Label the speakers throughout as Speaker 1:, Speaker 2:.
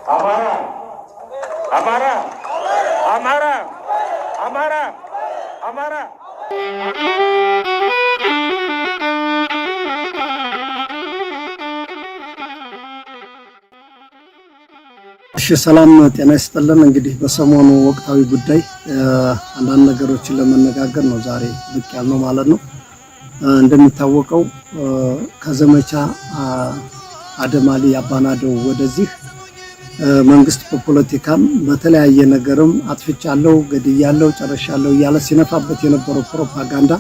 Speaker 1: አማራ፣ አማራ፣ አማራ፣ አማራ፣ አማራ።
Speaker 2: እሺ፣ ሰላም ጤና ይስጥልን። እንግዲህ በሰሞኑ ወቅታዊ ጉዳይ አንዳንድ ነገሮችን ለመነጋገር ነው ዛሬ ብቅ ያልነው ማለት ነው። እንደሚታወቀው ከዘመቻ አደማሊ አባናደው ወደዚህ መንግስት በፖለቲካም በተለያየ ነገርም አጥፍቻለሁ፣ ገድያለሁ፣ ጨርሻለሁ እያለ ሲነፋበት የነበረው ፕሮፓጋንዳ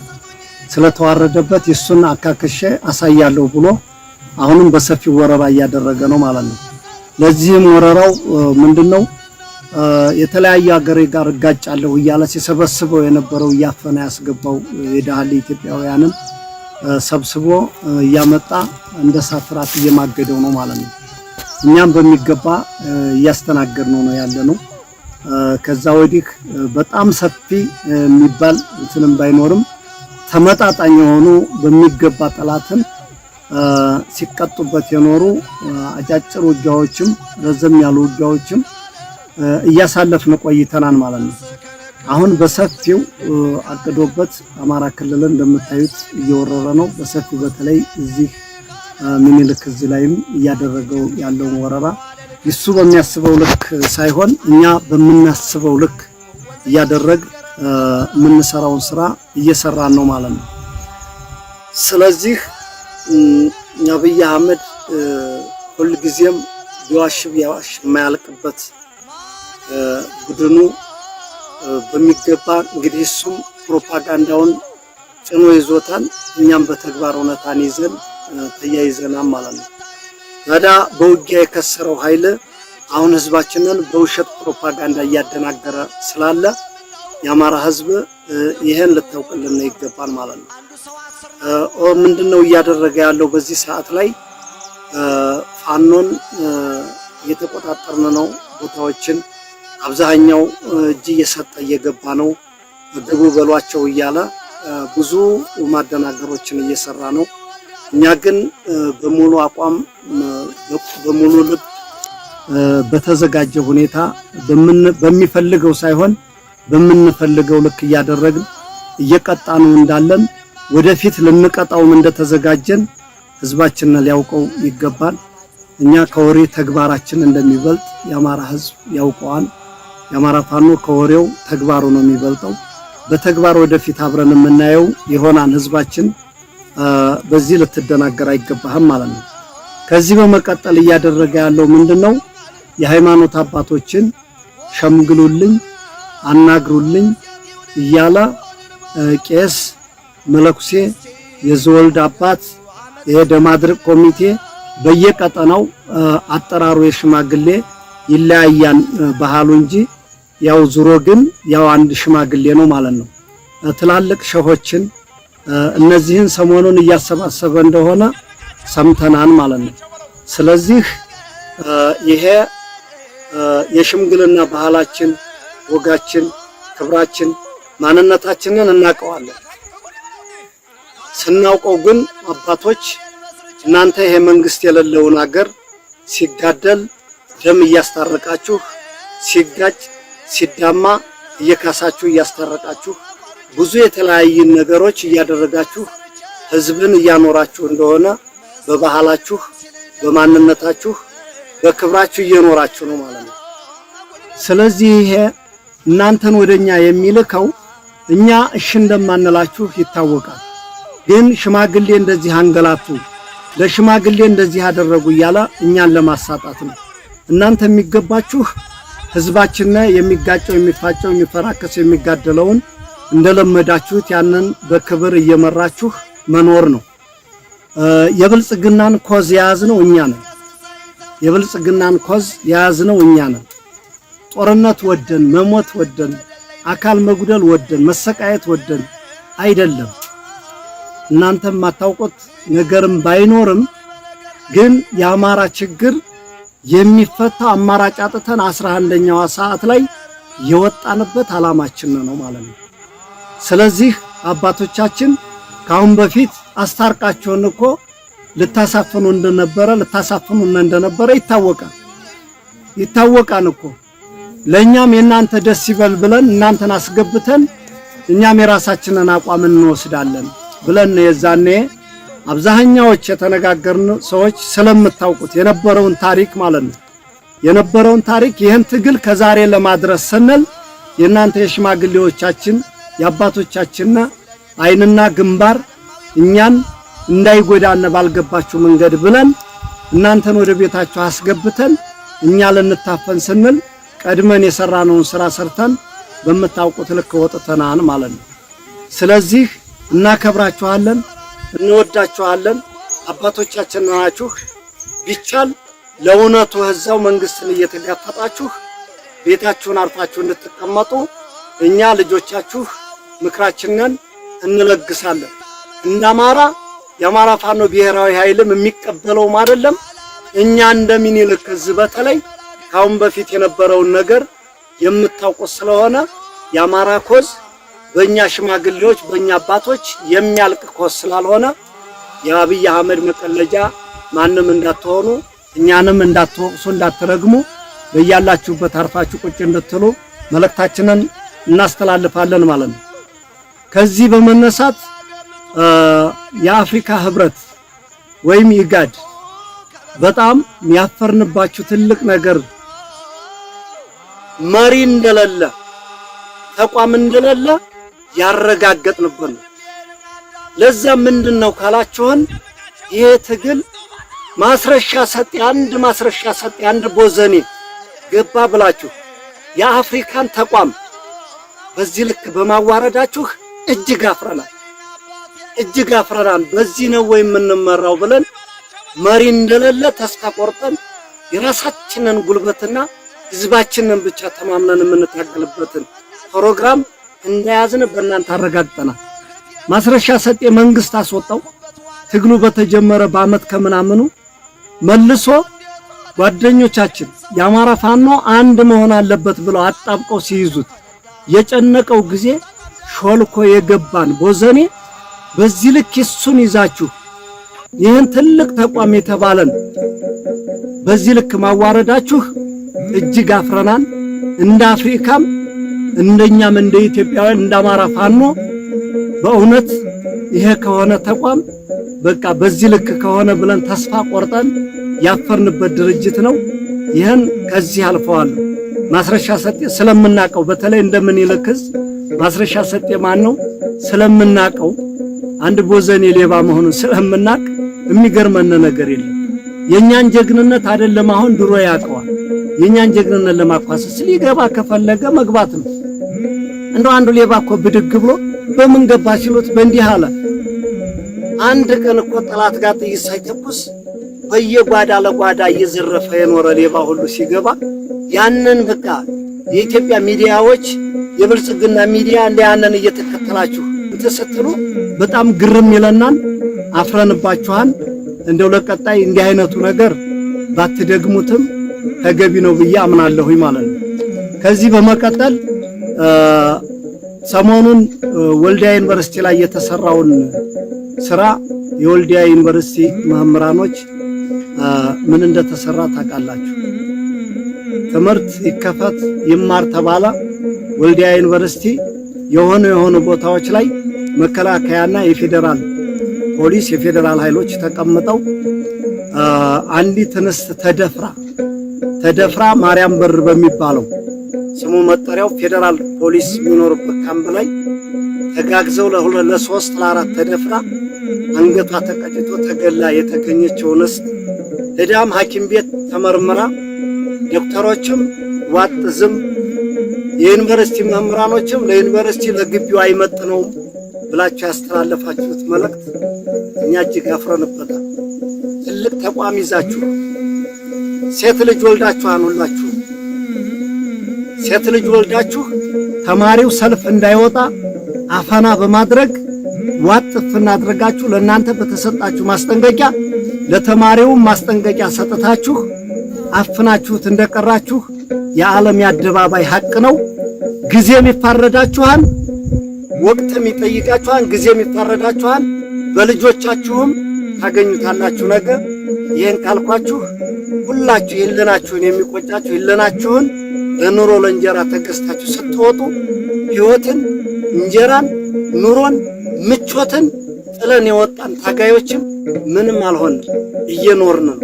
Speaker 2: ስለተዋረደበት የሱን አካክሼ አሳያለሁ ብሎ አሁንም በሰፊው ወረራ እያደረገ ነው ማለት ነው። ለዚህም ወረራው ምንድነው? የተለያዩ ሀገሬ ጋር እጋጫለሁ እያለ ሲሰበስበው የነበረው፣ እያፈነ ያስገባው የዳህሊ ኢትዮጵያውያንን ሰብስቦ እያመጣ እንደ ሳትራት እየማገደው ነው ማለት ነው። እኛም በሚገባ እያስተናገድነው ነው ያለነው። ከዛ ወዲህ በጣም ሰፊ የሚባል እንትንም ባይኖርም ተመጣጣኝ የሆኑ በሚገባ ጠላትን ሲቀጡበት የኖሩ አጫጭር ውጊያዎችም ረዘም ያሉ ውጊያዎችም እያሳለፍን ቆይተናል ማለት ነው። አሁን በሰፊው አቅዶበት አማራ ክልልን እንደምታዩት እየወረረ ነው በሰፊው። በተለይ እዚህ ምኒልክ እዝ ላይም እያደረገው ያለውን ወረራ እሱ በሚያስበው ልክ ሳይሆን እኛ በምናስበው ልክ እያደረግ የምንሰራውን ስራ እየሰራን ነው ማለት ነው። ስለዚህ አብይ አህመድ ሁልጊዜም ቢዋሽ ቢዋሽ የማያልቅበት ቡድኑ በሚገባ እንግዲህ እሱም ፕሮፓጋንዳውን ጭኖ ይዞታል። እኛም በተግባር እውነታን ይዘን ተያይዘናል ማለት ነው። ታዲያ በውጊያ የከሰረው ኃይል አሁን ህዝባችንን በውሸት ፕሮፓጋንዳ እያደናገረ ስላለ የአማራ ህዝብ ይሄን ልታውቅልን ይገባል ማለት ነው። ምንድነው እያደረገ ያለው? በዚህ ሰዓት ላይ ፋኖን እየተቆጣጠርን ነው። ቦታዎችን አብዛኛው እጅ እየሰጠ እየገባ ነው። ግቡ በሏቸው እያለ ብዙ ማደናገሮችን እየሰራ ነው። እኛ ግን በሙሉ አቋም፣ በሙሉ ልብ፣ በተዘጋጀ ሁኔታ በሚፈልገው ሳይሆን በምንፈልገው ልክ እያደረግን እየቀጣነው እንዳለን፣ ወደፊት ልንቀጣውም እንደተዘጋጀን ህዝባችንን ሊያውቀው ይገባል። እኛ ከወሬ ተግባራችን እንደሚበልጥ የአማራ ህዝብ ያውቀዋል። የአማራ ፋኖ ከወሬው ተግባሩ ነው የሚበልጠው። በተግባር ወደፊት አብረን የምናየው ይሆናል። ህዝባችን በዚህ ልትደናገር አይገባህም ማለት ነው። ከዚህ በመቀጠል እያደረገ ያለው ምንድነው? የሃይማኖት አባቶችን ሸምግሉልኝ፣ አናግሩልኝ እያለ ቄስ፣ መለኩሴ፣ የዘወልድ አባት፣ ይሄ ደማድርቅ ኮሚቴ በየቀጠናው አጠራሩ የሽማግሌ ይለያያል ባህሉ እንጂ ያው ዙሮ ግን ያው አንድ ሽማግሌ ነው ማለት ነው። ትላልቅ ሸሆችን እነዚህን ሰሞኑን እያሰባሰበ እንደሆነ ሰምተናል ማለት ነው። ስለዚህ ይሄ የሽምግልና ባህላችን፣ ወጋችን፣ ክብራችን፣ ማንነታችንን እናውቀዋለን። ስናውቀው ግን አባቶች እናንተ ይሄ መንግስት የሌለውን አገር ሲጋደል ደም እያስታረቃችሁ፣ ሲጋጭ ሲዳማ እየካሳችሁ እያስታረቃችሁ፣ ብዙ የተለያዩ ነገሮች እያደረጋችሁ ህዝብን እያኖራችሁ እንደሆነ በባህላችሁ፣ በማንነታችሁ፣ በክብራችሁ እየኖራችሁ ነው ማለት ነው። ስለዚህ ይሄ እናንተን ወደኛ የሚልከው እኛ እሺ እንደማንላችሁ ይታወቃል። ግን ሽማግሌ እንደዚህ አንገላቱ፣ ለሽማግሌ እንደዚህ አደረጉ እያለ እኛን ለማሳጣት ነው። እናንተ የሚገባችሁ ህዝባችን የሚጋጨው፣ የሚፋጨው፣ የሚፈራከሰው፣ የሚጋደለውን እንደለመዳችሁት ያንን በክብር እየመራችሁ መኖር ነው። የብልጽግናን cause የያዝነው እኛ ነን። የብልጽግናን cause የያዝነው እኛ ነን። ጦርነት ወደን፣ መሞት ወደን፣ አካል መጉደል ወደን፣ መሰቃየት ወደን አይደለም። እናንተም የማታውቁት ነገርም ባይኖርም ግን የአማራ ችግር የሚፈታ አማራጭ አጥተን 11ኛዋ ሰዓት ላይ የወጣንበት አላማችን ነው ማለት ነው። ስለዚህ አባቶቻችን ከአሁን በፊት አስታርቃቸውን እኮ ልታሳፍኑ እንደነበረ ልታሳፍኑን እንደነበረ ይታወቃል። ይታወቃል እኮ ለእኛም የእናንተ ደስ ይበል ብለን እናንተን አስገብተን እኛም የራሳችንን አቋም እንወስዳለን ብለን የዛኔ አብዛኛዎች የተነጋገርን ሰዎች ስለምታውቁት የነበረውን ታሪክ ማለት ነው። የነበረውን ታሪክ ይህን ትግል ከዛሬ ለማድረስ ስንል የእናንተ የሽማግሌዎቻችን የአባቶቻችን አይንና ግንባር እኛን እንዳይጎዳን ባልገባችሁ መንገድ ብለን እናንተን ወደ ቤታችሁ አስገብተን እኛ ልንታፈን ስንል ቀድመን የሰራነውን ስራ ሰርተን በምታውቁት ልክ ወጥተናል ማለት ነው። ስለዚህ እናከብራችኋለን፣ እንወዳችኋለን። አባቶቻችን ናችሁ። ቢቻል ለእውነቱ እዛው መንግስትን እየተጋፈጣችሁ ቤታችሁን አርፋችሁ እንድትቀመጡ እኛ ልጆቻችሁ ምክራችንን እንለግሳለን። እንደ አማራ የአማራ ፋኖ ብሔራዊ ኃይልም የሚቀበለውም አይደለም። እኛ እንደ ሚኒልክ እዝ በተለይ ካሁን በፊት የነበረውን ነገር የምታውቁት ስለሆነ የአማራ cause በእኛ ሽማግሌዎች በእኛ አባቶች የሚያልቅ cause ስላልሆነ የአብይ አህመድ መቀለጃ ማንም እንዳትሆኑ፣ እኛንም እንዳትወቅሱ፣ እንዳትረግሙ በያላችሁበት አርፋችሁ ቁጭ እንድትሉ መልእክታችንን እናስተላልፋለን ማለት ነው። ከዚህ በመነሳት የአፍሪካ ህብረት ወይም ኢጋድ በጣም ያፈርንባችሁ ትልቅ ነገር መሪ እንደሌለ ተቋም እንደሌለ ያረጋገጥንበት ነው። ለዛ ምንድን ነው ካላችሁን ይሄ ትግል ማስረሻ ሰጤ አንድ ማስረሻ ሰጤ አንድ ቦዘኔ ገባ ብላችሁ የአፍሪካን ተቋም በዚህ ልክ በማዋረዳችሁ እጅግ አፍረናል፣ እጅግ አፍረናል። በዚህ ነው ወይ የምንመራው ብለን መሪ እንደሌለ ተስፋ ቆርጠን የራሳችንን ጉልበትና ህዝባችንን ብቻ ተማምነን የምንታገልበትን ፕሮግራም እንደያዝን በእናንተ አረጋግጠናል። ማስረሻ ሰጤ መንግስት አስወጣው። ትግሉ በተጀመረ በአመት ከምናምኑ መልሶ ጓደኞቻችን የአማራ ፋኖ አንድ መሆን አለበት ብለው አጣብቀው ሲይዙት የጨነቀው ጊዜ ሾልኮ የገባን ቦዘኔ በዚህ ልክ እሱን ይዛችሁ ይህን ትልቅ ተቋም የተባለን በዚህ ልክ ማዋረዳችሁ እጅግ አፍረናል። እንደ አፍሪካም እንደኛም እንደ ኢትዮጵያውያን እንደ አማራ ፋኖ በእውነት ይሄ ከሆነ ተቋም በቃ በዚህ ልክ ከሆነ ብለን ተስፋ ቆርጠን ያፈርንበት ድርጅት ነው። ይህን ከዚህ አልፈዋለሁ። ማስረሻ ሰጤ ስለምናቀው በተለይ እንደምኒልክ ዕዝ ማስረሻ ሰጤ ማን ነው ስለምናቀው አንድ ቦዘኔ ሌባ መሆኑን ስለምናቅ የሚገርመን ነገር የለም። የእኛን ጀግንነት አይደለም አሁን ድሮ ያውቀዋል። የእኛን ጀግንነት ለማኳሰስ ሊገባ ከፈለገ መግባት ነው። እንደው አንዱ ሌባ እኮ ብድግ ብሎ በምን ገባ ሲሉት በእንዲህ አለ። አንድ ቀን እኮ ጠላት ጋር ጥይት ሳይተኩስ በየጓዳ ለጓዳ እየዘረፈ የኖረ ሌባ ሁሉ ሲገባ ያንን በቃ የኢትዮጵያ ሚዲያዎች የብልጽግና ሚዲያ እንደ ያንን እየተከተላችሁ እንትን ስትሉ በጣም ግርም ይለናል። አፍረንባችኋል። እንደው ለቀጣይ እንዲህ አይነቱ ነገር ባትደግሙትም ተገቢ ነው ብዬ አምናለሁኝ ማለት ነው። ከዚህ በመቀጠል ሰሞኑን ወልዲያ ዩኒቨርሲቲ ላይ የተሰራውን ስራ የወልዲያ ዩኒቨርሲቲ መምህራኖች ምን እንደተሰራ ታውቃላችሁ። ትምህርት ይከፈት ይማር ተባለ። ወልዲያ ዩኒቨርሲቲ የሆኑ የሆኑ ቦታዎች ላይ መከላከያና የፌዴራል ፖሊስ የፌዴራል ኃይሎች ተቀምጠው አንዲት እንስት ተደፍራ ማርያም በር በሚባለው ስሙ መጠሪያው ፌዴራል ፖሊስ የሚኖርበት ካምፕ ላይ ተጋግዘው ለሁለት ለሶስት ለአራት ተደፍራ አንገቷ ተቀጭቶ ተገላ የተገኘችው እንስት ሄዳም ሐኪም ቤት ተመርምራ ዶክተሮችም ዋጥ ዝም የዩኒቨርሲቲ መምህራኖችም ለዩኒቨርሲቲ ለግቢው አይመጥነውም ብላችሁ ያስተላለፋችሁት መልእክት እኛ እጅግ አፍረንበታል። ትልቅ ተቋም ይዛችሁ ሴት ልጅ ወልዳችሁ ሁላችሁ ሴት ልጅ ወልዳችሁ ተማሪው ሰልፍ እንዳይወጣ አፈና በማድረግ ዋጥ እፍን አድርጋችሁ ለእናንተ በተሰጣችሁ ማስጠንቀቂያ ለተማሪው ማስጠንቀቂያ ሰጥታችሁ አፍናችሁት እንደቀራችሁ የዓለም የአደባባይ ሐቅ ነው። ጊዜም ይፋረዳችኋል፣ ወቅትም ይጠይቃችኋል፣ ጊዜም ይፋረዳችኋል። በልጆቻችሁም ታገኙታላችሁ። ነገ ይህን ካልኳችሁ ሁላችሁ የለናችሁን የሚቆጫችሁ የለናችሁን ለኑሮ ለእንጀራ ተገዝታችሁ ስትወጡ ሕይወትን፣ እንጀራን፣ ኑሮን፣ ምቾትን ጥለን የወጣን ታጋዮችም ምንም አልሆንም፣ እየኖርን ነው።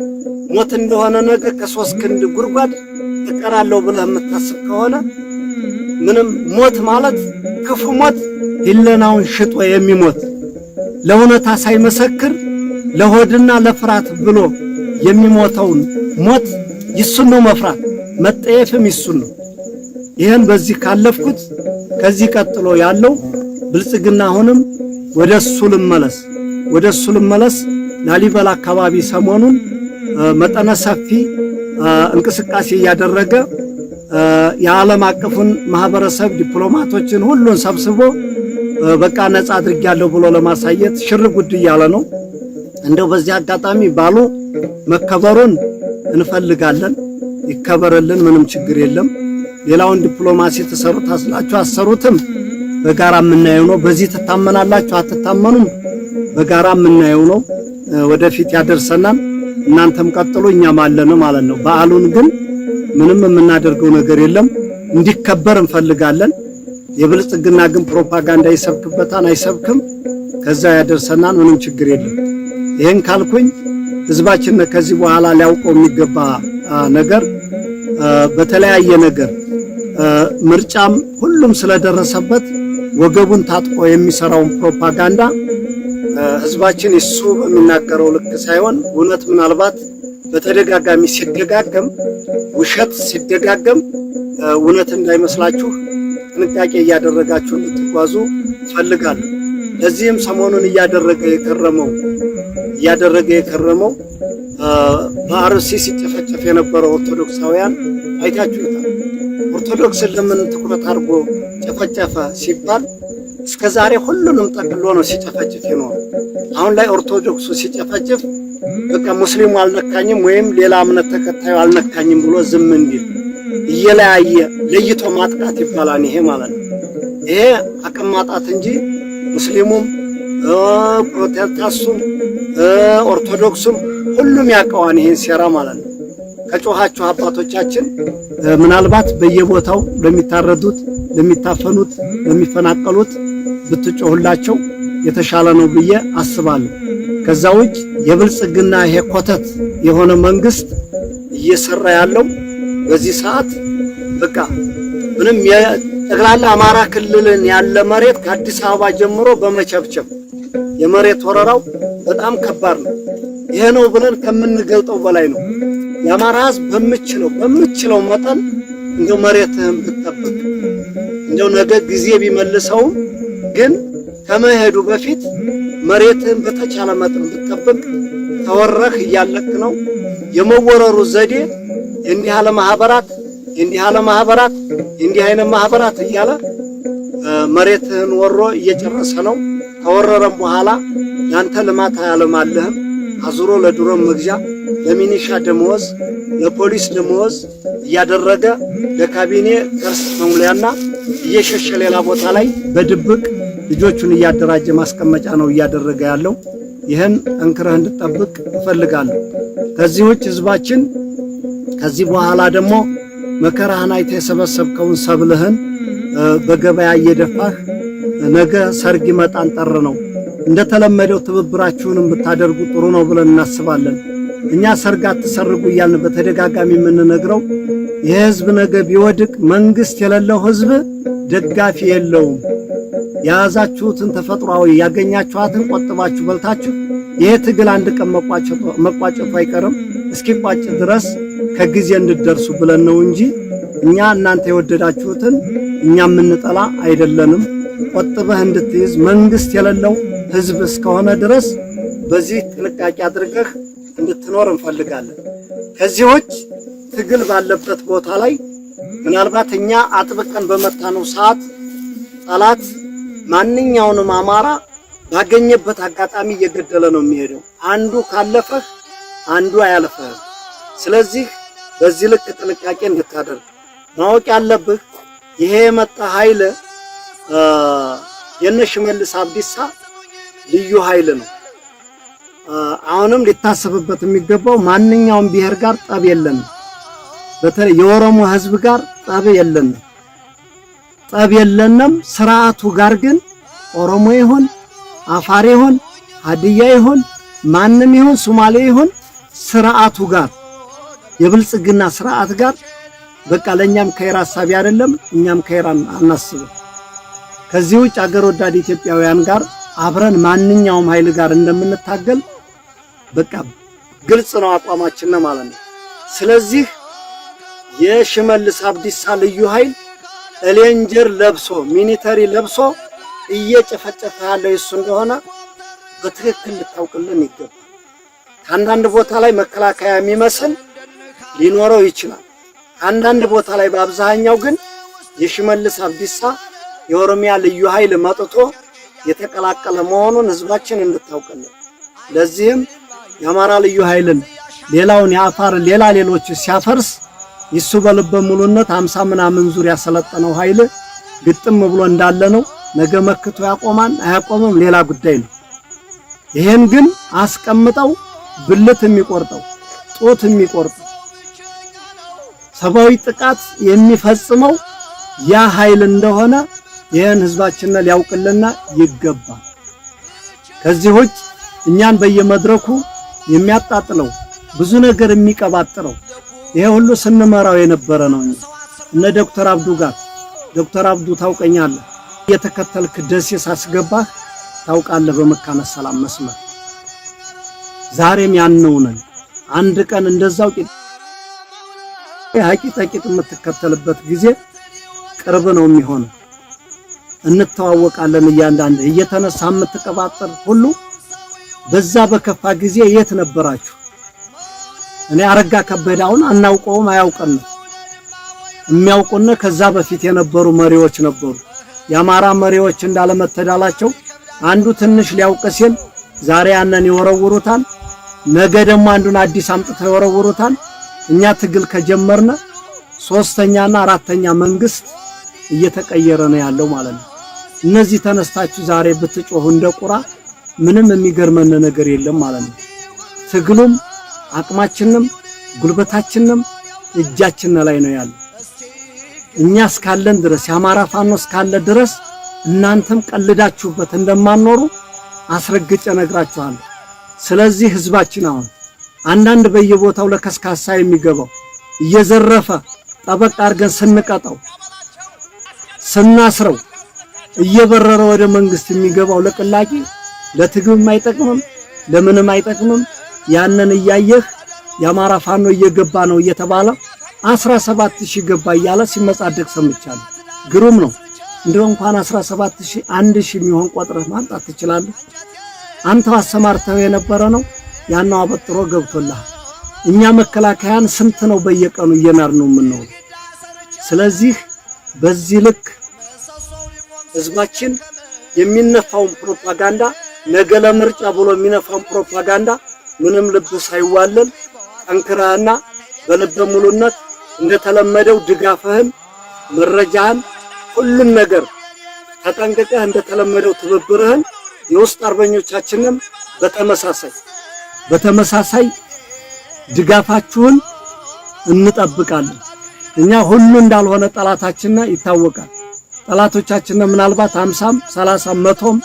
Speaker 2: ሞት እንደሆነ ነገ ከሶስት ክንድ ጉድጓድ እቀራለሁ ብለህ የምታስብ ከሆነ ምንም ሞት ማለት ክፉ ሞት ህሊናውን ሽጦ የሚሞት ለእውነታ ሳይመሰክር ለሆድና ለፍርሃት ብሎ የሚሞተውን ሞት ይሱን ነው መፍራት፣ መጠየፍም ይሱን ነው። ይህን በዚህ ካለፍኩት ከዚህ ቀጥሎ ያለው ብልጽግና አሁንም ወደ እሱ ልመለስ ወደ እሱ ልመለስ። ላሊበላ አካባቢ ሰሞኑን መጠነ ሰፊ እንቅስቃሴ እያደረገ የዓለም አቀፉን ማህበረሰብ ዲፕሎማቶችን ሁሉን ሰብስቦ በቃ ነጻ አድርጌያለሁ ብሎ ለማሳየት ሽር ጉድ እያለ ነው። እንደው በዚህ አጋጣሚ ባሉ መከበሩን እንፈልጋለን። ይከበርልን፣ ምንም ችግር የለም። ሌላውን ዲፕሎማሲ ተሰሩት አስላችሁ አሰሩትም በጋራ የምናየው ነው። በዚህ ትታመናላችሁ አትታመኑም፣ በጋራ የምናየው ነው። ወደፊት ያደርሰናል። እናንተም ቀጥሉ፣ እኛም አለን ማለት ነው። በዓሉን ግን ምንም የምናደርገው ነገር የለም። እንዲከበር እንፈልጋለን። የብልጽግና ግን ፕሮፓጋንዳ ይሰብክበታል አይሰብክም፣ ከዛ ያደርሰናል። ምንም ችግር የለም። ይህን ካልኩኝ ህዝባችን ከዚህ በኋላ ሊያውቀው የሚገባ ነገር በተለያየ ነገር ምርጫም ሁሉም ስለደረሰበት ወገቡን ታጥቆ የሚሰራውን ፕሮፓጋንዳ ህዝባችን እሱ በሚናገረው ልክ ሳይሆን እውነት ምናልባት በተደጋጋሚ ሲደጋገም ውሸት ሲደጋገም እውነት እንዳይመስላችሁ ጥንቃቄ እያደረጋችሁ እንድትጓዙ እፈልጋለሁ። ለዚህም ሰሞኑን እያደረገ የከረመው በአርሲ ሲጨፈጨፍ የነበረው ኦርቶዶክሳውያን አይታችሁታል። ኦርቶዶክስን ለምን ትኩረት አድርጎ ጨፈጨፈ ሲባል እስከ ዛሬ ሁሉንም ጠቅሎ ነው ሲጨፈጭፍ የኖረው። አሁን ላይ ኦርቶዶክሱ ሲጨፈጭፍ በቃ ሙስሊሙ አልነካኝም ወይም ሌላ እምነት ተከታዩ አልነካኝም ብሎ ዝም እንዲል እየለያየ ለይቶ ማጥቃት ይባላል። ይሄ ማለት ነው። ይሄ አቅም ማጣት እንጂ ሙስሊሙም ፕሮቴስታንቱም ኦርቶዶክሱም ሁሉም ያውቀዋል ይሄን ሴራ ማለት ነው። ከጮኻችሁ አባቶቻችን ምናልባት በየቦታው ለሚታረዱት፣ ለሚታፈኑት፣ ለሚፈናቀሉት ብትጮሁላቸው የተሻለ ነው ብዬ አስባለሁ። ከዛ ውጭ የብልጽግና ይሄ ኮተት የሆነ መንግስት እየሰራ ያለው በዚህ ሰዓት በቃ ምንም የጠቅላላ አማራ ክልልን ያለ መሬት ከአዲስ አበባ ጀምሮ በመቸብቸብ የመሬት ወረራው በጣም ከባድ ነው። ይሄ ነው ብለን ከምንገልጠው በላይ ነው። የአማራ ሕዝብ በምችለው መጠን እንደው መሬትህን ብትጠብቅ እንደው ነገ ጊዜ ቢመልሰውም ግን ከመሄዱ በፊት መሬትህን በተቻለ መጠን ብትጠብቅ። ተወረህ እያለክ ነው። የመወረሩ ዘዴ እንዲህ ያለ ማህበራት እንዲህ ያለ ማህበራት እንዲህ አይነት ማህበራት እያለ መሬትህን ወሮ እየጨረሰ ነው። ከወረረም በኋላ ያንተ ልማት አያለማልህም። አዙሮ ለድሮን መግዣ፣ ለሚኒሻ ደመወዝ፣ ለፖሊስ ደመወዝ እያደረገ ለካቢኔ ከርስ መሙሊያና እየሸሸ ሌላ ቦታ ላይ በድብቅ ልጆቹን እያደራጀ ማስቀመጫ ነው እያደረገ ያለው። ይህን ጠንክረህ እንድጠብቅ እፈልጋለሁ። ከዚህ ውጭ ህዝባችን ከዚህ በኋላ ደግሞ መከራህን አይተህ የሰበሰብከውን ሰብልህን በገበያ እየደፋህ ነገ ሰርግ ይመጣን ጠር ነው። እንደተለመደው ትብብራችሁንም ብታደርጉ ጥሩ ነው ብለን እናስባለን። እኛ ሰርግ አትሰርጉ እያልን በተደጋጋሚ የምንነግረው የህዝብ ነገ ቢወድቅ መንግስት የሌለው ህዝብ ደጋፊ የለውም። የያዛችሁትን ተፈጥሯዊ ያገኛችኋትን ቆጥባችሁ በልታችሁ ይሄ ትግል አንድ ቀን መቋጨቱ አይቀርም። እስኪቋጭ ድረስ ከጊዜ እንድደርሱ ብለን ነው እንጂ እኛ እናንተ የወደዳችሁትን እኛ የምንጠላ አይደለንም። ቆጥበህ እንድትይዝ መንግስት የሌለው ህዝብ እስከሆነ ድረስ በዚህ ጥንቃቄ አድርገህ እንድትኖር እንፈልጋለን። ከዚህ ውጭ ትግል ባለበት ቦታ ላይ ምናልባት እኛ አጥብቀን በመታነው ሰዓት ጠላት ማንኛውንም አማራ ባገኘበት አጋጣሚ እየገደለ ነው የሚሄደው። አንዱ ካለፈህ አንዱ አያልፈህም። ስለዚህ በዚህ ልክ ጥንቃቄ እንድታደርግ ማወቅ ያለብህ ይሄ የመጣ ኃይል የነ ሽመልስ አብዲሳ ልዩ ኃይል ነው። አሁንም ሊታሰብበት የሚገባው ማንኛውም ብሔር ጋር ጠብ የለንም። በተለይ የኦሮሞ ህዝብ ጋር ጠብ የለንም፣ ጠብ የለንም። ስርዓቱ ጋር ግን ኦሮሞ ይሁን፣ አፋር ይሁን፣ ሀዲያ ይሁን፣ ማንም ይሁን፣ ሶማሌ ይሁን፣ ስርዓቱ ጋር፣ የብልጽግና ስርዓት ጋር በቃ ለኛም ከይር ሀሳቢ አይደለም፣ እኛም ከይር አናስብም። ከዚህ ውጭ አገር ወዳድ ኢትዮጵያውያን ጋር አብረን ማንኛውም ኃይል ጋር እንደምንታገል በቃ ግልጽ ነው አቋማችን ማለት ነው። ስለዚህ የሽመልስ አብዲሳ ልዩ ኃይል ሌንጀር ለብሶ፣ military ለብሶ እየጨፈጨፈ ያለው እሱ እንደሆነ በትክክል ልታውቅልን ይገባል። ከአንዳንድ ቦታ ላይ መከላከያ የሚመስል ሊኖረው ይችላል። ከአንዳንድ ቦታ ላይ፣ በአብዛኛው ግን የሽመልስ አብዲሳ የኦሮሚያ ልዩ ኃይል መጥቶ የተቀላቀለ መሆኑን ህዝባችን እንድታውቅልን። ለዚህም የአማራ ልዩ ኃይልን፣ ሌላውን የአፋር፣ ሌላ ሌሎች ሲያፈርስ ይሱ በልበ ሙሉነት 50 ምናምን ዙር ያሰለጠነው ኃይል ግጥም ብሎ እንዳለ ነው። ነገ መክቶ ያቆማን አያቆምም ሌላ ጉዳይ ነው። ይሄን ግን አስቀምጠው፣ ብልት የሚቆርጠው፣ ጡት የሚቆርጠው፣ ሰብአዊ ጥቃት የሚፈጽመው ያ ኃይል እንደሆነ ይህን ህዝባችንን ሊያውቅልና ይገባል። ከዚህ ውጭ እኛን በየመድረኩ የሚያጣጥለው፣ ብዙ ነገር የሚቀባጥረው ይሄ ሁሉ ስንመራው የነበረ ነው። እነ ዶክተር አብዱ ጋር፣ ዶክተር አብዱ ታውቀኛለህ፣ እየተከተልክ ደሴ ሳስገባህ ታውቃለህ፣ በመካነ ሰላም መስመር ዛሬም ያንነው ነን። አንድ ቀን እንደዛው ቂጥ ቂጥ የምትከተልበት ጊዜ ቅርብ ነው የሚሆነው። እንተዋወቃለን። እያንዳንድ እየተነሳ የምትቀባጥር ሁሉ በዛ በከፋ ጊዜ የት ነበራችሁ? እኔ አረጋ ከበደ አሁን አናውቀውም፣ አያውቀንም። የሚያውቁን ከዛ በፊት የነበሩ መሪዎች ነበሩ። የአማራ መሪዎች እንዳለመተዳላቸው አንዱ ትንሽ ሊያውቅ ሲል ዛሬ ያንን ይወረውሩታል፣ ነገ ደግሞ አንዱን አዲስ አምጥተው ይወረውሩታል። እኛ ትግል ከጀመርነ ሶስተኛና አራተኛ መንግስት እየተቀየረ ነው ያለው ማለት ነው። እነዚህ ተነስታችሁ ዛሬ ብትጮሁ እንደ ቁራ ምንም የሚገርመን ነገር የለም ማለት ነው። ትግሉም አቅማችንም ጉልበታችንም እጃችን ላይ ነው ያለው። እኛ እስካለን ድረስ፣ የአማራ ፋኖ እስካለ ድረስ እናንተም ቀልዳችሁበት እንደማኖሩ አስረግጬ ነግራችኋለሁ። ስለዚህ ህዝባችን አሁን አንዳንድ በየቦታው ለከስካሳ የሚገባው እየዘረፈ ጠበቅ አድርገን ስንቀጣው፣ ስናስረው እየበረረ ወደ መንግስት የሚገባው ለቅላቂ ለትግብም አይጠቅምም፣ ለምንም አይጠቅምም። ያንን እያየህ የአማራ ፋኖ እየገባ ነው እየተባለ 17,000 ገባ እያለ ሲመጻደቅ ሰምቻለሁ። ግሩም ነው። እንደው እንኳን 17,000፣ 1,000 የሚሆን ቆጥረህ ማምጣት ትችላለህ። አንተው አሰማርተው የነበረ ነው፣ ያናው አበጥሮ ገብቶልሃል። እኛ መከላከያን ስንት ነው በየቀኑ እየናር ነው የምንውለው። ስለዚህ በዚህ ልክ ህዝባችን የሚነፋውን ፕሮፓጋንዳ፣ ነገ ለምርጫ ብሎ የሚነፋውን ፕሮፓጋንዳ ምንም ልብ ሳይዋለል ጠንክረህና በልበ ሙሉነት እንደተለመደው ድጋፍህን፣ መረጃህን፣ ሁሉን ነገር ተጠንቅቀህ እንደተለመደው ትብብርህን፣ የውስጥ አርበኞቻችንም በተመሳሳይ ድጋፋችሁን እንጠብቃለን። እኛ ሁሉ እንዳልሆነ ጠላታችን ይታወቃል። ጠላቶቻችን ምናልባት 50ም 30ም 100ም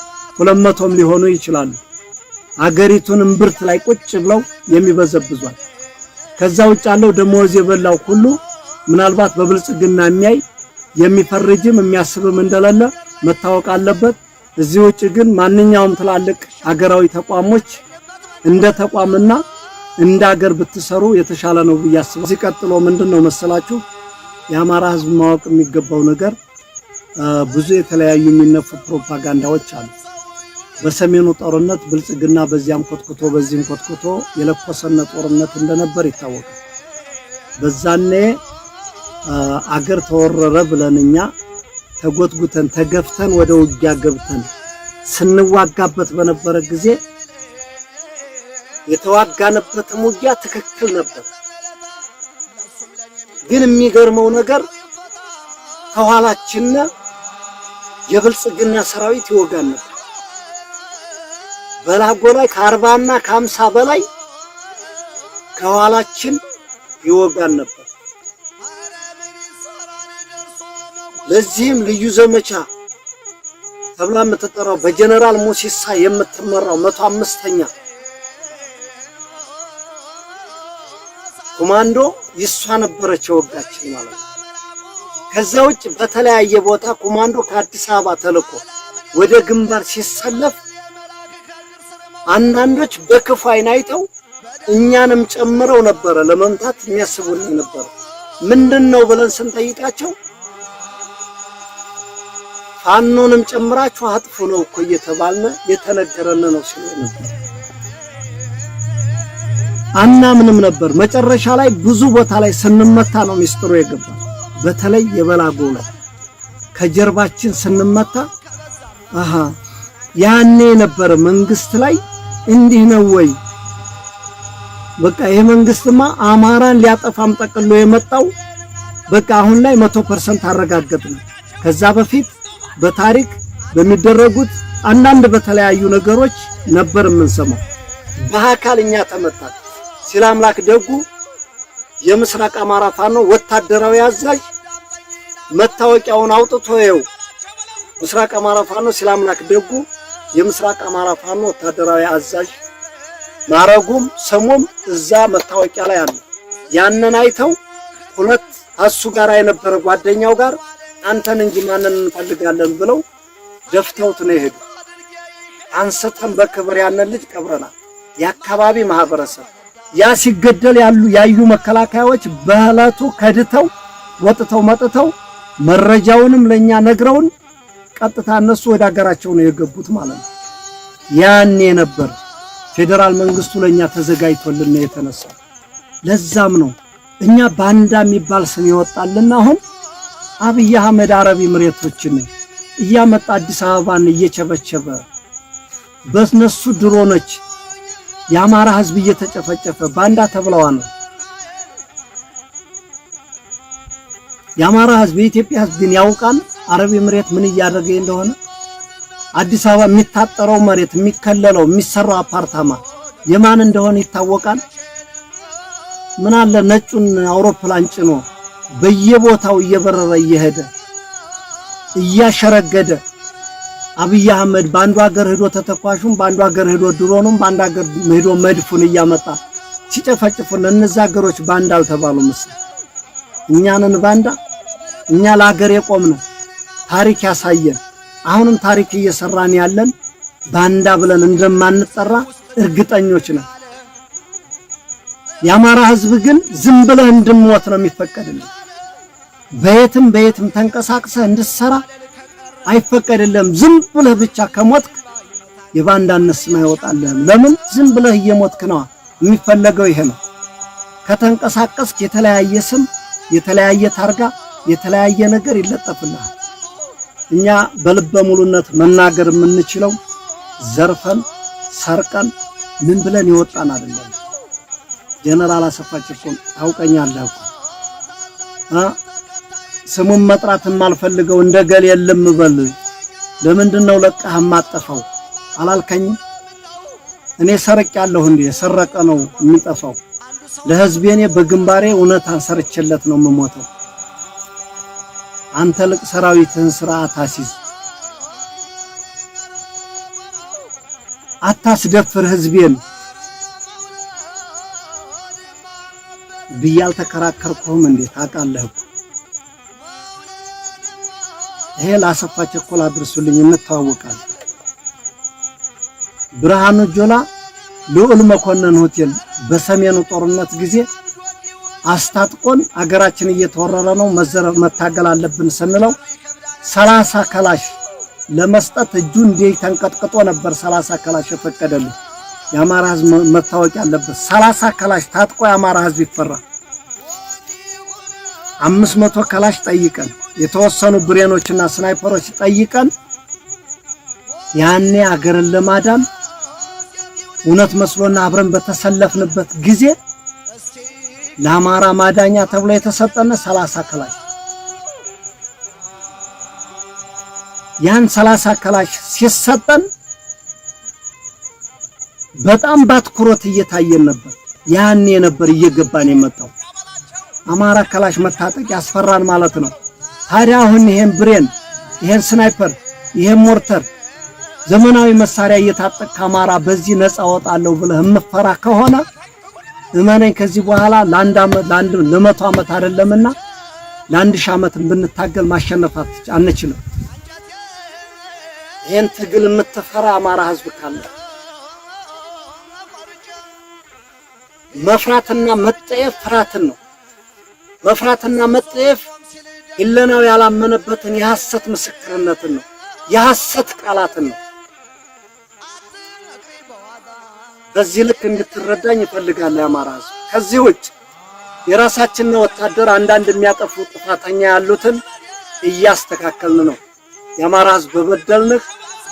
Speaker 2: 200ም ሊሆኑ ይችላሉ። አገሪቱን እምብርት ላይ ቁጭ ብለው የሚበዘብዟል። ከዛ ውጭ ያለው ደሞዝ የበላው ሁሉ ምናልባት በብልጽግና የሚያይ፣ የሚፈርጅም የሚያስብም እንደሌለ መታወቅ አለበት። እዚህ ውጭ ግን ማንኛውም ትላልቅ አገራዊ ተቋሞች እንደ ተቋምና እንደ አገር ብትሰሩ የተሻለ ነው ብዬ አስባለሁ። እዚህ ቀጥሎ ምንድነው መሰላችሁ የአማራ ሕዝብ ማወቅ የሚገባው ነገር፣ ብዙ የተለያዩ የሚነፉ ፕሮፓጋንዳዎች አሉ። በሰሜኑ ጦርነት ብልጽግና በዚያም ኮትኩቶ በዚህም ኮትኩቶ የለኮሰነ ጦርነት እንደነበር ይታወቃል። በዛኔ አገር ተወረረ ብለን እኛ ተጎትጉተን ተገፍተን ወደ ውጊያ ገብተን ስንዋጋበት በነበረ ጊዜ የተዋጋንበትም ውጊያ ትክክል ነበር። ግን የሚገርመው ነገር ከኋላችን የብልጽግና ሰራዊት ይወጋን ነበር። በላጎ ላይ ከ40ና ከ50 በላይ ከኋላችን ይወጋን ነበር። ለዚህም ልዩ ዘመቻ ተብላ የምትጠራው በጀነራል ሞሲሳ የምትመራው 105ኛ ኮማንዶ ይሷ ነበረች የወጋችን ማለት ነው። ከዛ ውጭ በተለያየ ቦታ ኮማንዶ ከአዲስ አበባ ተልኮ ወደ ግንባር ሲሰለፍ አንዳንዶች በክፉ ዓይን አይተው እኛንም ጨምረው ነበረ ለመምታት የሚያስቡን ነበረ። ምንድን ነው ብለን ስንጠይቃቸው ፋኖንም ጨምራችሁ አጥፉ ነው እኮ እየተባልነ የተነገረን ነው ሲሉ ነበር። አናምንም ነበር። መጨረሻ ላይ ብዙ ቦታ ላይ ስንመታ ነው ሚስጥሩ የገባ። በተለይ የበላጎ ላይ ከጀርባችን ስንመታ አሃ ያኔ የነበረ መንግስት ላይ እንዲህ ነው ወይ? በቃ ይሄ መንግስትማ አማራን ሊያጠፋም ጠቅሎ የመጣው በቃ አሁን ላይ 100% አረጋገጥን። ከዛ በፊት በታሪክ በሚደረጉት አንዳንድ በተለያዩ ነገሮች ነበር የምንሰማው። በአካል እኛ ተመታን። ሲላምላክ ደጉ የምስራቅ አማራ ፋኖ ወታደራዊ አዛዥ መታወቂያውን አውጥቶ ይኸው ምስራቅ አማራ ፋኖ ሲላምላክ ደጉ የምስራቅ አማራ ፋኖ ወታደራዊ አዛዥ ማረጉም ስሙም እዛ መታወቂያ ላይ አለ። ያንን አይተው ሁለት እሱ ጋር የነበረ ጓደኛው ጋር አንተን እንጂ ማንን እንፈልጋለን ብለው ደፍተውት ነው የሄዱ። አንስተን በክብር ያንን ልጅ ቀብረናል። የአካባቢ ማህበረሰብ ያ ሲገደል ያሉ ያዩ መከላከያዎች በዕለቱ ከድተው ወጥተው መጥተው መረጃውንም ለኛ ነግረውን ቀጥታ እነሱ ወደ ሀገራቸው ነው የገቡት ማለት ነው። ያኔ ነበር ፌዴራል መንግስቱ ለኛ ተዘጋጅቶልን ነው የተነሳው። ለዛም ነው እኛ ባንዳ የሚባል ስም ይወጣልና አሁን አብይ አህመድ አረብ ኤምሬቶችን እያመጣ አዲስ አበባን እየቸበቸበ በነሱ ድሮኖች የአማራ ህዝብ እየተጨፈጨፈ ባንዳ ተብለዋ ነው። የአማራ ህዝብ የኢትዮጵያ ህዝብ ግን ያውቃል አረብ ኤምሬት ምን እያደረገ እንደሆነ። አዲስ አበባ የሚታጠረው መሬት የሚከለለው የሚሰራው አፓርታማ የማን እንደሆነ ይታወቃል። ምን አለ ነጩን አውሮፕላን ጭኖ በየቦታው እየበረረ እየሄደ እያሸረገደ አብይ አህመድ በአንዱ ሀገር ሄዶ ተተኳሹም በአንዱ ሀገር ሄዶ ድሮኑም በአንዱ ሀገር ሄዶ መድፉን እያመጣ ሲጨፈጭፉን እነዛ ሀገሮች ባንዳ አልተባሉ ምስል እኛንን ባንዳ። እኛ ለሀገር የቆምን ታሪክ ያሳየን አሁንም ታሪክ እየሰራን ያለን ባንዳ ብለን እንደማንጠራ እርግጠኞች ነን። የአማራ ህዝብ ግን ዝም ብለህ እንድሞት ነው የሚፈቀድልን። በየትም በየትም ተንቀሳቅሰህ እንድትሰራ አይፈቀድልህም። ዝም ብለህ ብቻ ከሞትክ የባንዳነት ስም አይወጣልህም። ለምን ዝም ብለህ እየሞትክ ነዋ። የሚፈለገው ይሄ ነው። ከተንቀሳቀስክ የተለያየ ስም፣ የተለያየ ታርጋ፣ የተለያየ ነገር ይለጠፍልሃል። እኛ በልበ ሙሉነት መናገር የምንችለው ዘርፈን ሰርቀን ምን ብለን ይወጣን አይደለም። ጀነራል አሰፋ ጭቁን ታውቀኛለህ እኮ አ ስሙን መጥራት የማልፈልገው እንደ ገል የለም በል። ለምንድን ነው ለቀህ የማጠፋው አላልከኝም? እኔ ሰርቄያለሁ እንዴ? የሰረቀ ነው የሚጠፋው። ለህዝቤ እኔ በግንባሬ እውነታን ሰርቼለት ነው የምሞተው። አንተ ልቅ ሰራዊትህን ስርዓት አሲዝ፣ አታስደፍር ህዝቤን ብዬ አልተከራከርኩህም እንዴ? ታውቃለህ እኮ ይሄ ለአሰፋ ቸኮል አድርሱልኝ፣ እንተዋወቃለን። ብርሃኑ ጆላ ልዑል መኮንን ሆቴል በሰሜኑ ጦርነት ጊዜ አስታጥቆን አገራችን እየተወረረ ነው መታገል አለብን ስንለው 30 ከላሽ ለመስጠት እጁ እንዲህ ተንቀጥቅጦ ነበር። 30 ከላሽ የፈቀደልን የአማራ ህዝብ መታወቅ ያለበት 30 ከላሽ ታጥቆ የአማራ ህዝብ ይፈራል። 500 ከላሽ ጠይቀን የተወሰኑ ብሬኖችና ስናይፐሮች ጠይቀን ያኔ አገርን ለማዳን እውነት መስሎና አብረን በተሰለፍንበት ጊዜ ለአማራ ማዳኛ ተብሎ የተሰጠነ 30 ከላሽ ያን 30 ከላሽ ሲሰጠን በጣም ባትኩሮት እየታየን ነበር። ያኔ ነበር እየገባን የመጣው አማራ ከላሽ መታጠቅ ያስፈራን ማለት ነው። ታዲያ አሁን ይሄን ብሬን፣ ይሄን ስናይፐር፣ ይሄን ሞርተር ዘመናዊ መሳሪያ እየታጠቅክ አማራ በዚህ ነፃ ወጣለሁ ብለህ የምፈራ ከሆነ እመነኝ ከዚህ በኋላ ለአንድ ዓመት ለአንድ ለመቶ ዓመት አይደለምና ለ1000 ዓመት ብንታገል ማሸነፍ አንችልም። ይሄን ትግል የምትፈራ አማራ ህዝብ ካለ መፍራትና መጠየፍ ፍርሃትን ነው። መፍራትና መጠየፍ ህሊናው ያላመነበትን የሐሰት ምስክርነትን ነው፣ የሐሰት ቃላትን ነው። በዚህ ልክ እንድትረዳኝ ይፈልጋል የአማራ ህዝብ። ከዚህ ውጭ የራሳችንን ወታደር አንዳንድ የሚያጠፉ ጥፋተኛ ያሉትን እያስተካከልን ነው። የአማራ ህዝብ በበደልንህ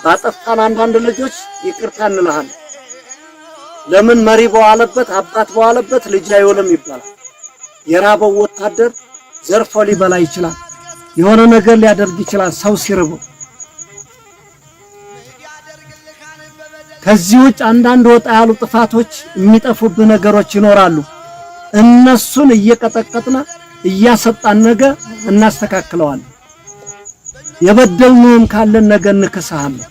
Speaker 2: ባጠፋን አንዳንድ ልጆች ይቅርታ እንልሃለን። ለምን መሪ በዋለበት አባት በዋለበት ልጅ አይውልም ይባላል። የራበው ወታደር ዘርፎ ሊበላ ይችላል። የሆነ ነገር ሊያደርግ ይችላል ሰው ሲርበው። ከዚህ ውጭ አንዳንድ ወጣ ያሉ ጥፋቶች የሚጠፉብህ ነገሮች ይኖራሉ። እነሱን እየቀጠቀጥን እያሰጣን ነገ እናስተካክለዋለን። የበደልንህም ካለን ነገ እንክስሃለን።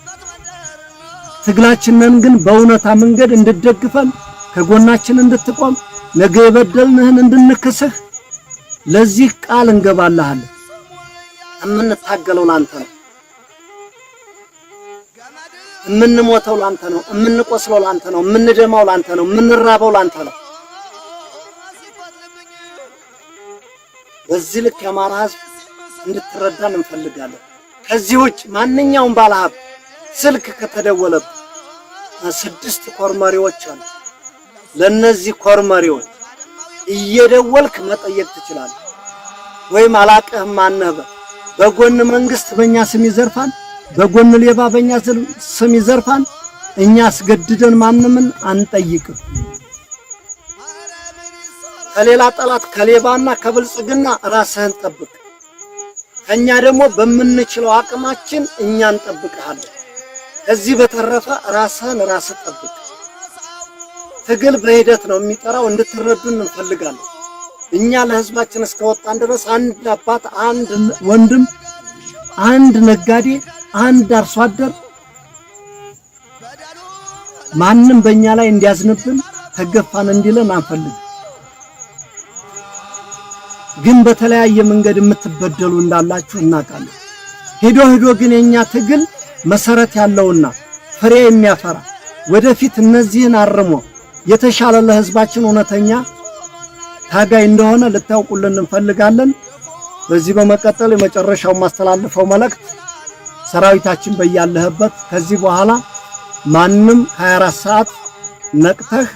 Speaker 2: ትግላችንን ግን በእውነታ መንገድ እንድትደግፈን ከጎናችን እንድትቆም ነገ የበደልንህን እንድንክስህ ለዚህ ቃል እንገባልሃለን። የምንታገለው ላንተ ነው። የምንሞተው ላንተ ነው። የምንቆስለው ላንተ ነው። የምንደማው ላንተ ነው። የምንራበው ላንተ ነው። በዚህ ልክ የአማራ ሕዝብ እንድትረዳን እንፈልጋለን። ከዚህ ውጭ ማንኛውም ባለሀብት ስልክ ከተደወለበት 6 ኮር መሪዎች አሉ። ለነዚህ ኮር መሪዎች እየደወልክ መጠየቅ ትችላለህ። ወይም አላቅህም ማነህ በል። በጎን መንግስት በእኛ ስም ይዘርፋል፣ በጎን ሌባ በእኛ ስም ይዘርፋል። እኛ አስገድደን ማንምን አንጠይቅም። ከሌላ ጠላት ከሌባና ከብልጽግና ራስህን ጠብቅ። ከኛ ደግሞ በምንችለው አቅማችን እኛ እንጠብቅሃለን። ከዚህ በተረፈ ራስህን ራስህ ጠብቅ። ትግል በሂደት ነው የሚጠራው፣ እንድትረዱን እንፈልጋለን። እኛ ለህዝባችን እስከወጣን ድረስ አንድ አባት፣ አንድ ወንድም፣ አንድ ነጋዴ፣ አንድ አርሶ አደር ማንም በእኛ ላይ እንዲያዝንብን ተገፋን እንዲለን አንፈልግም። ግን በተለያየ መንገድ የምትበደሉ እንዳላችሁ እናውቃለን። ሄዶ ሄዶ ግን የኛ ትግል መሰረት ያለውና ፍሬ የሚያፈራ ወደፊት እነዚህን አርሞ የተሻለ ለህዝባችን እውነተኛ ታጋይ እንደሆነ ልታውቁልን እንፈልጋለን። በዚህ በመቀጠል የመጨረሻው ማስተላልፈው መልእክት ሰራዊታችን በያለህበት ከዚህ በኋላ ማንም 24 ሰዓት ነቅተህ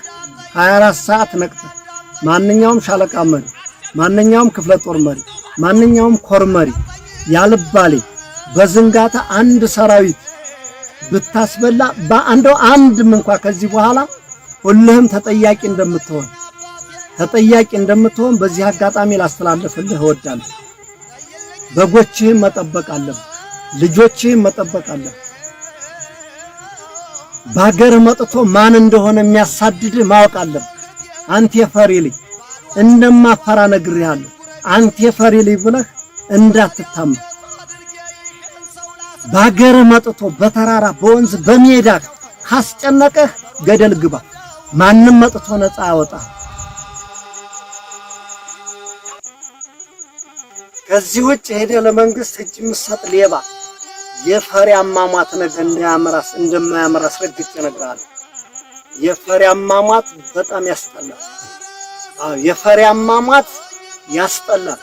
Speaker 2: 24 ሰዓት ነቅተህ ማንኛውም ሻለቃ መሪ፣ ማንኛውም ክፍለ ጦር መሪ፣ ማንኛውም ኮር መሪ ያልባሌ በዝንጋታ አንድ ሰራዊት ብታስበላ በአንደው አንድም እንኳ ከዚህ በኋላ ሁልህም ተጠያቂ እንደምትሆን በዚህ አጋጣሚ ላስተላልፍልህ እወዳለሁ። በጎችህን መጠበቅ አለብህ። ልጆችህን መጠበቅ አለብህ። ባገር መጥቶ ማን እንደሆነ የሚያሳድድህ ማወቅ አለብህ። አንተ የፈሪ ልጅ እንደማፈራ ነግሬሃለሁ። አንተ የፈሪ ልጅ ብለህ እንዳትታማ። ባገር መጥቶ በተራራ በወንዝ በሜዳ ካስጨነቀህ ገደል ግባ። ማንም መጥቶ ነፃ ያወጣ። ከዚህ ውጭ ሄደ ለመንግስት እጅ የምትሰጥ ሌባ የፈሪ አሟሟት ነገ እንዳያምራስ እንደማያምር አስረግጬ እነግርሃለሁ። የፈሪ አሟሟት በጣም ያስጠላል። አዎ የፈሪ አሟሟት ያስጠላል።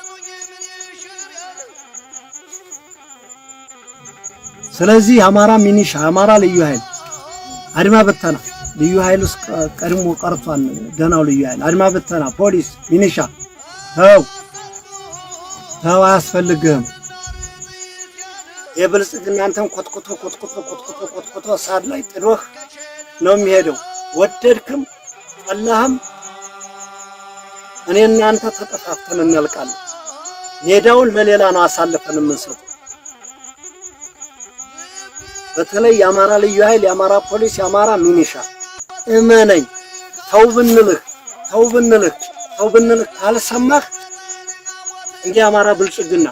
Speaker 2: ስለዚህ የአማራ ሚኒሻ፣ የአማራ ልዩ ኃይል፣ አድማ በተና ልዩ ኃይል ውስጥ ቀድሞ ቀርቷል። ደህናው ልዩ ኃይል፣ አድማ በተና፣ ፖሊስ፣ ሚኒሻ ተው ተው፣ አያስፈልግህም። የብልጽግና አንተን ኮትኩቶ ኮትኩቶ ኮትኩቶ ኮትኩቶ ሳር ላይ ጥሎህ ነው የሚሄደው። ወደድክም ጠላህም እኔ እናንተ ተጠፋፍተን እናልቃለን። ሜዳውን ለሌላ ነው አሳልፈን የምንሰጠው። በተለይ የአማራ ልዩ ኃይል፣ የአማራ ፖሊስ፣ የአማራ ሚኒሻ እመነኝ። ተው ብንልህ ተው ብንልህ ተው ብንልህ ካልሰማህ እንዲህ አማራ ብልጽግና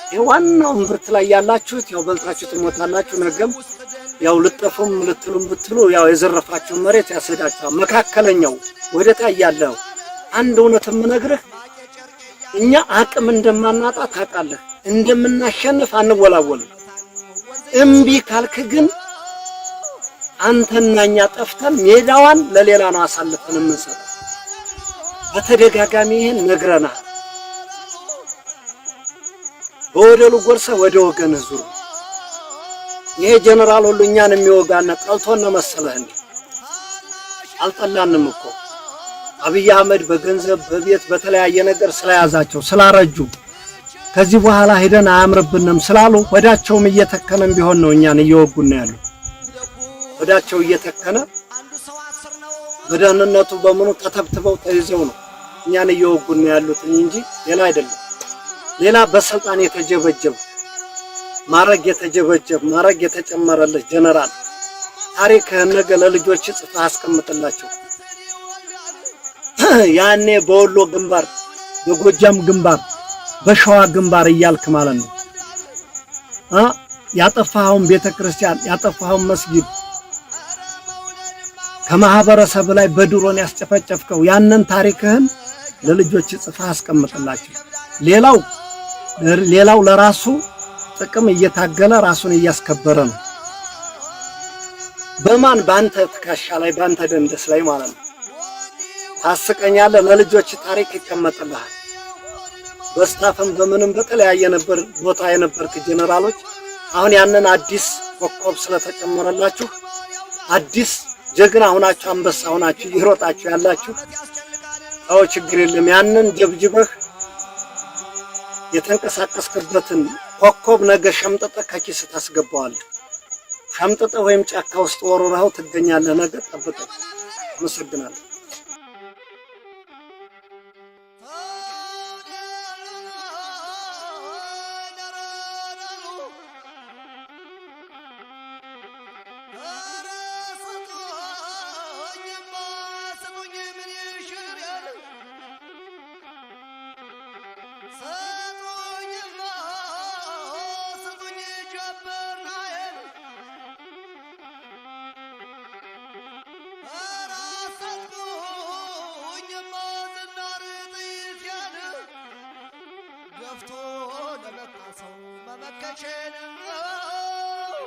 Speaker 2: ይሄ ዋናው እምብርት ላይ ያላችሁት ያው በልታችሁ ትሞታላችሁ። ነገም ያው ልጠፉም ልትሉም ብትሉ ያው የዘረፋችሁ መሬት ያስሄዳችኋል። መካከለኛው ወደ ታይ ያለው አንድ እውነት የምነግርህ እኛ አቅም እንደማናጣ ታውቃለህ። እንደምናሸንፍ አንወላወልም። እምቢ ካልክ ግን አንተና እኛ ጠፍተን ሜዳዋን ለሌላ ነው አሳልፈን የምንሰጠው። በተደጋጋሚ ይሄን ነግረናል። በወደሉ ጎርሰህ ወደ ወገንህ ዙር። ይሄ ጀነራል ሁሉ እኛን የሚወጋና ጠልቶን ነው መሰለህ እንዴ? አልጠላንም እኮ። አብይ አህመድ በገንዘብ በቤት በተለያየ ነገር ስለያዛቸው ስላረጁ ከዚህ በኋላ ሄደን አያምርብንም ስላሉ ሆዳቸውም እየተከነም ቢሆን ነው እኛን እየወጉን ያሉ። ሆዳቸው እየተከነ በደህንነቱ በምኑ ተተብትበው ተይዘው ነው እኛን እየወጉን ያሉት እንጂ ሌላ አይደለም። ሌላ በስልጣን የተጀበጀብ ማረግ የተጀበጀብ ማረግ የተጨመረልህ ጀነራል ታሪክህን ነገ ለልጆች ጽፈህ አስቀምጥላቸው። ያኔ በወሎ ግንባር፣ በጎጃም ግንባር፣ በሸዋ ግንባር እያልክ ማለት ነው ያጠፋኸውን ቤተክርስቲያን ያጠፋኸውን መስጊድ ከማህበረሰብ ላይ በድሮን ያስጨፈጨፍከው ያንን ታሪክህን ለልጆች ጽፈህ አስቀምጥላቸው። ሌላው ለራሱ ጥቅም እየታገለ ራሱን እያስከበረ ነው። በማን በአንተ ትከሻ ላይ በአንተ ደንደስ ላይ ማለት ነው። ታስቀኛለህ። ለልጆች ታሪክ ይቀመጥልሃል። በስታፍም በምንም በተለያየ ነበር ቦታ የነበርክ ጀነራሎች አሁን ያንን አዲስ ኮከብ ስለተጨመረላችሁ አዲስ ጀግና ሆናችሁ አንበሳ ሆናችሁ እየሮጣችሁ ያላችሁ፣ አዎ ችግር የለም። ያንን ጀብጅበህ የተንቀሳቀስክበትን ኮከብ ነገ ሸምጥጠህ ከኪስ ታስገባዋለህ። ሸምጥጠህ ወይም ጫካ ውስጥ ወርውረኸው ትገኛለህ። ነገ ጠብቀኝ። አመሰግናለሁ።
Speaker 3: ገፍቶ ለመጣ ሰው መመከቼን ነው።